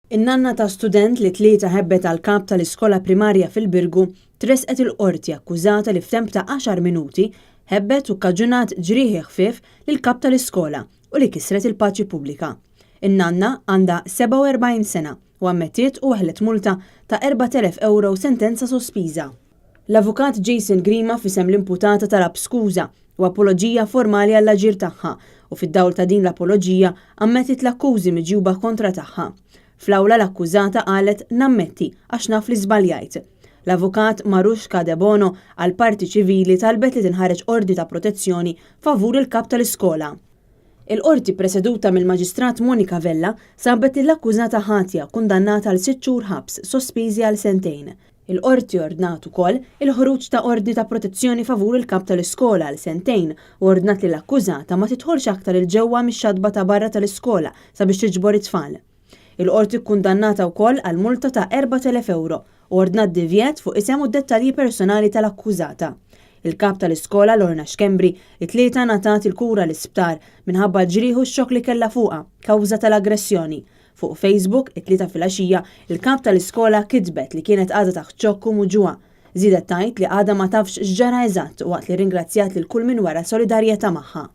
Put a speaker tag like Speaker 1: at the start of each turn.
Speaker 1: In-nanna ta' student li t-Tlieta ħebbet għall-kap tal-iskola primarja fil-Birgu tressqet il-Qorti akkużata li f'temp ta' għaxar minuti ħebbet u kkaġunat ġrieħi ħfief lill-kap tal-iskola u li kisret il-paċi pubblika. In-nanna għandha 47 sena u ammettiet u weħlet multa ta' 4,000 ewro u sentenza sospiża. L-Avukat Jason Grima f'isem l-imputata talab skuża u apoloġija formali għall-aġir tagħha u fid-dawl ta' din l-apoloġija ammettiet l-akkużi miġjuba kontra tagħha. Fl-awla l-akkużata qalet nammetti għax naf li żbaljajt. L-Avukat Marushka Debono għall-parti ċivili talbet li tinħareġ ordni ta' protezzjoni favur il-kap tal-iskola. Il-Qorti preseduta mill-Maġistrat Monica Vella sabet lill-akkużata ħatja u kundannata għal sitt xhur ħabs sospiżi għal sentejn. Il-Qorti ordnat ukoll il-ħruġ ta' ordni ta' protezzjoni favur il-kap tal-iskola għal sentejn u ordnat li l-akkużata ma tidħolx aktar 'il ġewwa mix-xatba ta' barra tal-iskola sabiex tiġbor it-tfal. Il-Qorti kkundannatha wkoll għal multa ta' 4,000 ewro u ordnat divjett fuq isem u d-dettalji personali tal-akkużata. Il-kap tal-iskola Lorna Schembri it-Tlieta ngħatat il-kura l-isptar minħabba l-ġrieħ u x-xokk li kellha fuqha kawża tal-aggressjoni. Fuq Facebook, it-Tlieta filgħaxija, il-kap tal-iskola kitbet li kienet għadha taħt xokk u muġugħa. Żiedet tgħid li għadha ma tafx x'ġara eżatt waqt li rringrazzjat lil kull min wera solidarjetà magħha.